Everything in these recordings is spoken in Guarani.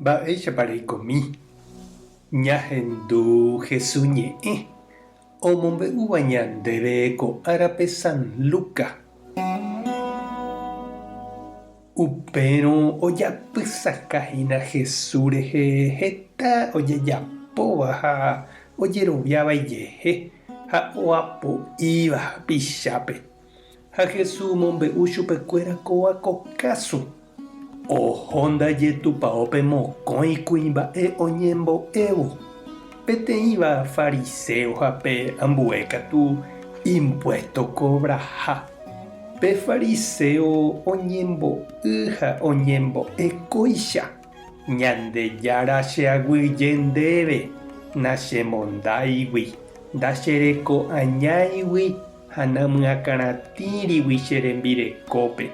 Mba'éichapa reikomi ñahendu Jesús ñe'ẽ omombe'úva ñandéve ko árape San Lucas? Upérõ ojapysaka hína Jesús rehe heta ojejapóva ha ojeroviáva ijehe ha oapo'íva hapichápe. Ha Jesús omombe'u chupekuéra kóva ko káso. Oho ndaje tupaópe mokõi kuimba'e oñembo'évo, peteĩva fariséo ha pe ambue katu impuésto kovraha. Pe fariséo oñembo'y ha oñembo'e kóicha, Ñandejára cheaguyje ndéve, nachemondáigui, ndachereko'añáigui ha namyakãratĩrigui che rembirekópe.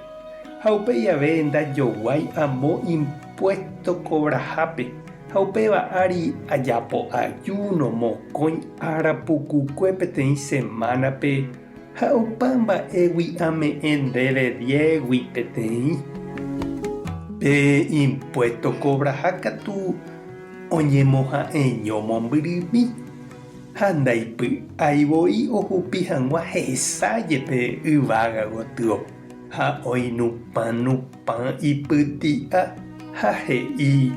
Ha upéi ave ndajoguái amo impuésto kovrahápe, ha upéva ári ajapo ajúno mokõi ára pukukue peteĩ semánape Ha opa mba'égui ame'ẽ ndéve diégui peteĩ. Pe impuésto kovraha katu oñemoha'eño mombyrymi, ha ndaipy'ái voi ohupi hag̃ua hesa jepe yvága gotyo, ha oinupã nupã ipyti'a ha he'i,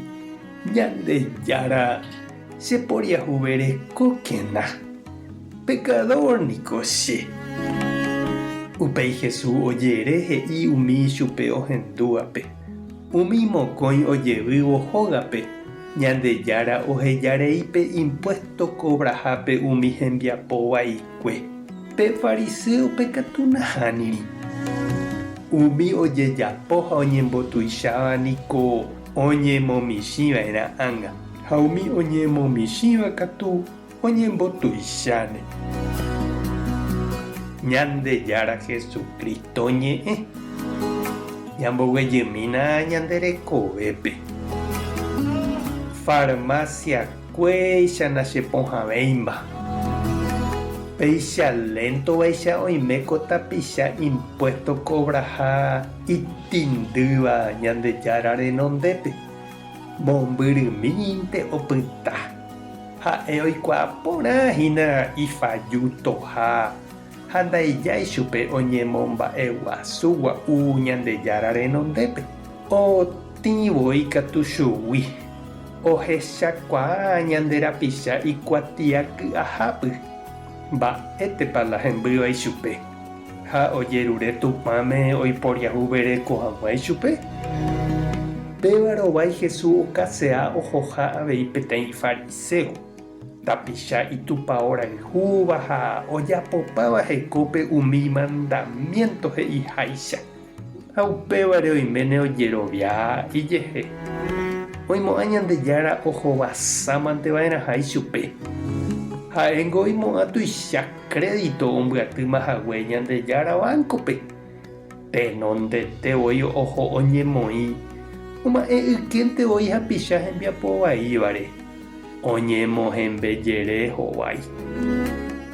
Ñandejára, Che poriahuverekókena, pekadór niko che. Upéi Jesús ojere he'i umi chupe ohendúvape, Umi mokõi ojevývo hógape, Ñandejára oheja rei pe impuésto kovrahápe umi hembiapo vaikue, pe fariséope katu nahániri. Umi ojejapo ha oñembotuicháva niko oñemomichĩ va'erã ág̃a. Ha umi oñemomichĩva katu oñembotuicháne. Ñandejára Jesucristo ñe'ẽ. Ñamboguejymína ñande rekovépe. Farmacia kuéicha nachepohãvéima. Péicha léntovaicha oime ko tapicha impuesto kovraha itĩndýva Ñandejára renondépe. Mombyrymínte opyta. Ha'e oikuaa porã hína ifajutoha ha ndaijái chupe oñemomba'eguasu gua'u Ñandejára renondépe. Otĩ voi katu chugui, ohechakuaa ñande rapicha ikuatia ky'ahápy. Mba'étepa la hembýva ichupe? Ha ojerure Tupãme oiporiahuvereko hag̃ua ichupe. Péva rovái Jesús okasea ohoha avei peteĩ fariséo, tapicha itupao rayhúva ha ojapopáva hekópe umi mandamiénto he'iháicha, ha upévare oiméne ojerovia ijehe. Oimo'ã Ñandejára ohovasámante va'erãha ichupe. Ha'éngo oimo'ã tuicha Crédito ombyatýma hague Ñandejára báncope, tenondete voi oho oñemoĩ, oma'ẽ ykénte voi hapicha hembiapo vaívare, oñemohembejere hovái.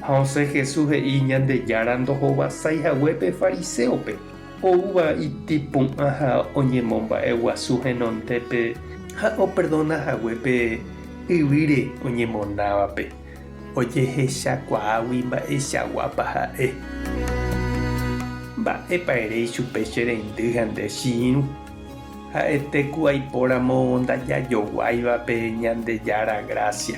Ha osẽ Jesús he'i Ñandejára ndohovasái hague pe fariséope, oúva itĩpu'ã ha oñemomba'eguasu henondépe ha operdona hague pe yvýre oñemonávape. Ojehechakuaágui mba'eichaguápa ha'e. Mba'épa ere ichupe che reindy ha nde che irũ? Ha'ete ku aipóramo ndajajoguáiva pe Ñandejára grásia.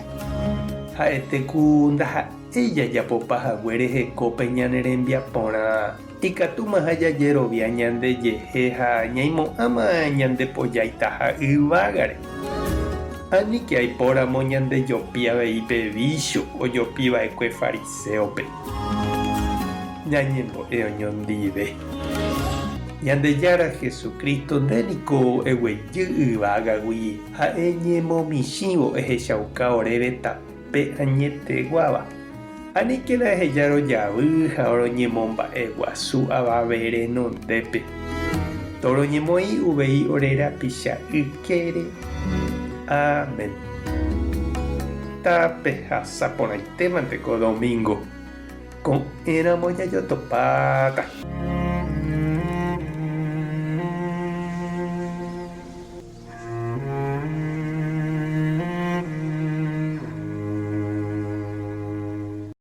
Ha'ete ku ndaha'éi jajapopa haguére hekópe ñane rembiaporã, ikatúmaha jajerovia ñandejehe ha ñaimo'ãma ñandepojaitaha yvágare. Aníke aipóramo ñandejopi avei pe vícho ojopi va'ekue fariséope. Ñañembo'e oñondive. Ñandejára Jesucristo nde niko eguejy yvágagui ha eñemomichĩvo ehechauka oréve tape añeteguáva. Aníkena eheja rojavy ha roñemomba'eguasu avave renondépe. Toroñemoĩ uvei ore rapicha ykére. Amén. Tapehasa porãitémante ko domingo. Ko'ẽramo jajotopáta.